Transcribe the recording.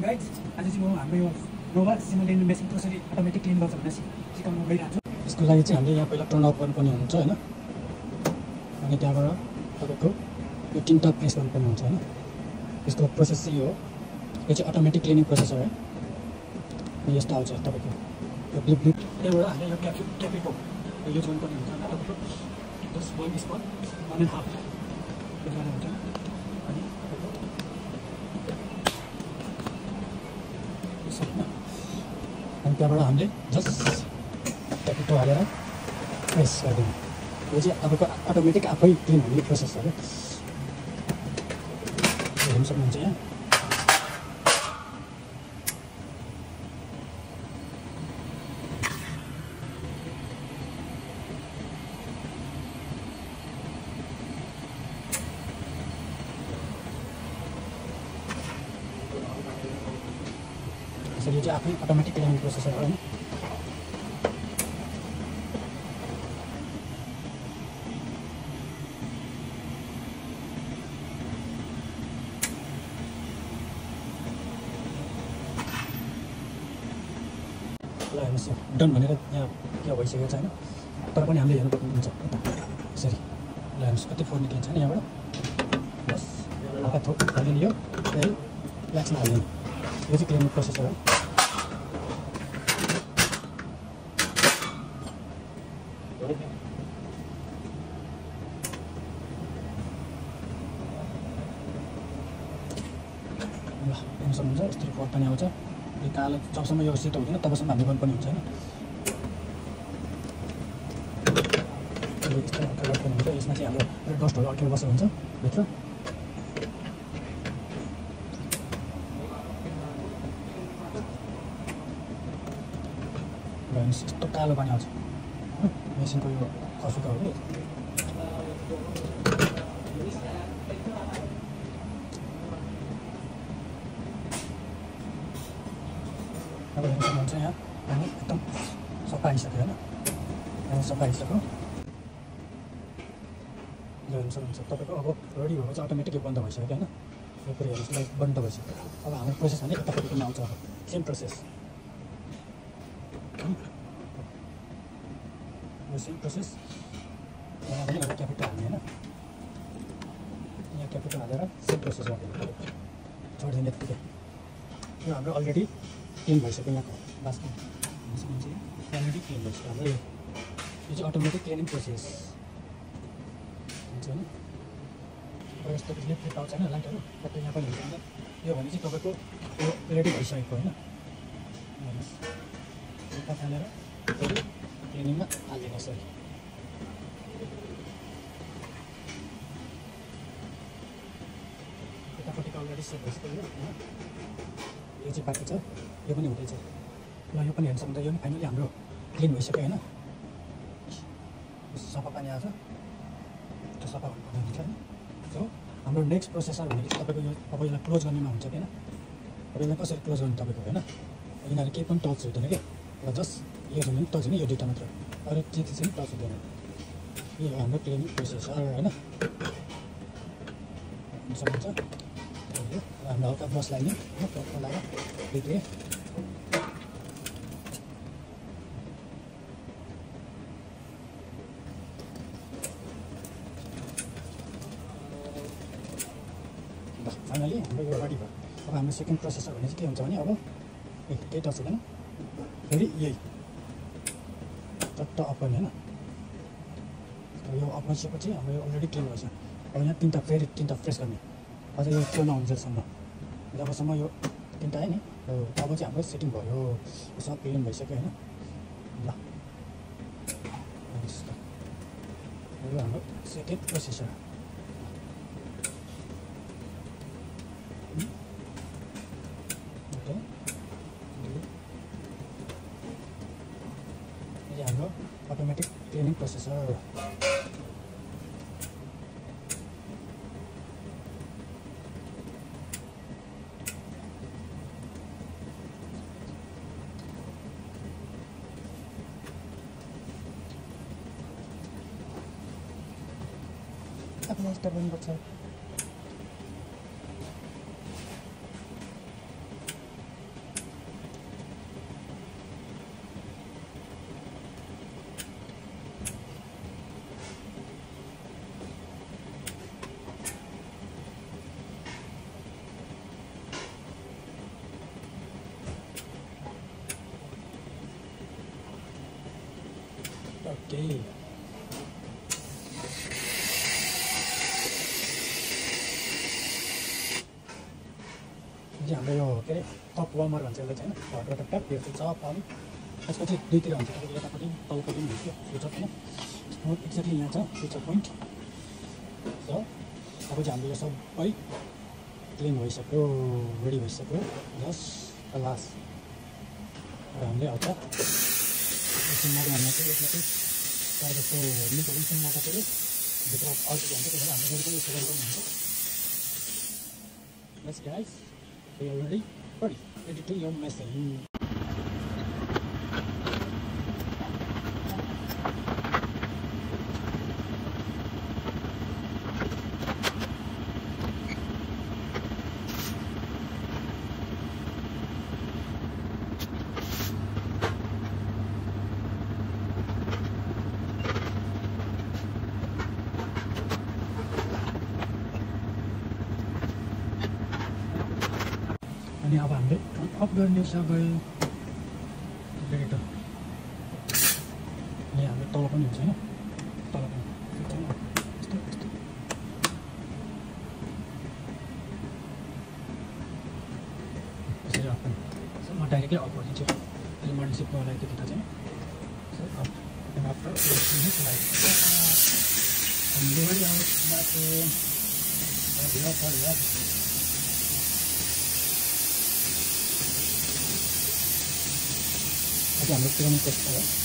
Guys आज चाहिँ म हाम्रो यो नोभा सिमल क्लिनिङ मेसिन कसरी अटोमेटिक क्लिन गर्छ भनेर सिकाउन गइरहेको छु। यसको लागि चाहिँ हामीले यहाँ पहिला टर्न अफ गर्नुपर्ने हुन्छ हैन, अनि त्यहाँबाट तपाईँको यो तिनवटा प्रेस गर्नुपर्ने हुन्छ हैन। यसको प्रोसेस चाहिँ यो हो, यो चाहिँ अटोमेटिक क्लिनिङ प्रोसेस हो है। यस्तो आउँछ तपाईँको यो ब्लिप ब्लिप, त्यहाँबाट हामीले यो क्यापिटो युज गर्नुपर्ने हुन्छ हैन। तपाईँको जस्ट 1 स्पुन 1.5 युज गर्नु हुन्छ। अनि त्यहाँबाट हामीले जस्ट क्यापिटो हालेर प्रेस गरिदिनु। यो चाहिँ तपाईँको अटोमेटिक आफै क्लिन हुने प्रोसेस हो क्या, हेर्नु सक्नुहुन्छ यहाँ। यसरी चाहिँ आफै अटोमेटिक क्लिनिङ प्रोसेस हो हैन। ल हेर्नुहोस् डन भनेर यहाँ के भइसकेको छ हैन, तर पनि हामीले हेर्नुपर्ने हुन्छ यसरी। ल हेर्नुहोस् कति फोहोर निक्लिन्छ हैन यहाँबाट। बस हल्का थोक हालिदिने यो प्लाक्समा हालिदिने, यो चाहिँ क्लिनिङ प्रोसेस हो। ल हेर्नु सक्नुहुन्छ यस्तो फोहोर पनि आउँछ। यो कालो जबसम्म यो सेतो हुँदैन तबसम्म हामीले गर्नुपर्ने हुन्छ हैन। यस्तो हल्का गर्नुपर्ने हुन्छ। यसमा चाहिँ हाम्रो डस्टहरू अड्केर बसेको हुन्छ भित्र। यस्तो कालो पानी आउँछ मेसिनको यो कफीको हो कि। अब हेर्नु सक्नुहुन्छ यहाँ पानी एकदम सफा आइसक्यो होइन, पानी सफा आइसक्यो। हेर्नु सक्नुहुन्छ तपाईँको अब रेडी भएको चाहिँ अटोमेटिक बन्द भइसक्यो होइन। यो पुरै हेर्नुहोस् बन्द भइसक्यो। अब हाम्रो प्रोसेस भने यतापट्टि पनि आउँछ, अब सेम प्रोसेस, यो सेम प्रोसेस। यहाँ पनि एउटा क्यापिटल हाल्ने होइन, यहाँ क्यापिटल हालेर सेम प्रोसेस गरिदिनु छोडिदिने यत्तिकै। यो हाम्रो अलरेडी क्लिन भइसक्यो यहाँको बास्केट अलरेडी क्लिन भइसक्यो हाम्रो। यो चाहिँ अटोमेटिक क्लिनिङ प्रोसेस हुन्छ होइन। अब यस्तो फ्लिप आउँछ होइन लाइटहरू, बट यहाँ पनि हुन्छ। यो भने चाहिँ तपाईँको यो रेडी भइसकेको होइन। हेर्नुहोस् यता फालेर क्लिनिङमा हालिदिनु यसरी। यतापट्टिको अलरेडी सेट भइसक्यो होइन। यो चाहिँ बाँकी छ, यो पनि हुँदैछ। ल यो पनि हेर्नु सक्नुहुन्छ, यो पनि फाइनली हाम्रो क्लिन भइसक्यो होइन। सफा पानी आउँछ, त्यो सफा हुनुपर्ने हुन्छ होइन। सो हाम्रो नेक्स्ट प्रोसेसर भनेको तपाईँको यो अब यसलाई क्लोज गर्नेमा हुन्छ कि होइन। अब यसलाई कसरी क्लोज गर्नु तपाईँको होइन, यिनीहरू केही पनि टच हुँदैन कि। ल जस्ट यो पनि टच हुने, यो दुइटा मात्र, अरू के चाहिँ टच हुँदैन। यो हाम्रो क्लिनिङ प्रोसेसर होइन सक्नुहुन्छ। हाम्रो हल्का ब्रस लाग्ने टक्क लगाएर भित्रै फाइनली हाम्रो यो रेडी भयो। अब हाम्रो सेकेन्ड प्रोसेसर भने चाहिँ के हुन्छ भने अब केही टच हुँदैन, फेरि यही चट्ट अफ गर्ने होइन। यो अफ भइसकेपछि हाम्रो यो अलरेडी क्लिन भइसक्यो। अब यहाँ फेरि तिनवटा प्रेस गर्ने, अझ यो त्यो नहुन्जेलसम्म, जबसम्म यो तिनवटा आयो नि तब चाहिँ हाम्रो सेटिङ भयो, सब क्लिन भइसक्यो होइन। ल यो हाम्रो सेकेन्ड प्रोसेसर। यो हाम्रो automatic cleaning processor. After one bottle. Okay हाम्रो यो के अरे टप वार्मर भन्छ यसलाई चाहिँ होइन हट वाटर ट्याप यो चाहिँ छ पानी यसको चाहिँ दुईतिर हुन्छ तपाईँको यतापट्टि तलपट्टि पनि हुन्छ स्विच होइन एक्ज्याक्टली यहाँ छ स्विच पोइन्ट र अब चाहिँ हाम्रो यो सबै क्लिन भइसक्यो रेडी भइसक्यो जस्ट लास्ट र हामीले आउँछ एकछिनमा हामीलाई चाहिँ यसमा चाहिँ प्रायः जस्तो मिटहरू एकछिनमा चाहिँ भित्र अल्छी हुन्छ त्यही भएर हामीले पनि यस्तो गर्नुहुन्छ Yes guys, we are ready to your message. अनि अब हामीले अफ गर्ने छ गयो रेडिएटर अनि हाम्रो तल पनि हुन्छ होइन तल पनि त्यसरी अफ पनि म डाइरेक्टली अफ गरिदिन्छु अहिले मर्निङ सिफ्टको लागि त्यति चाहिँ आफ्टर हाम्रो पुरानो कस्तो हो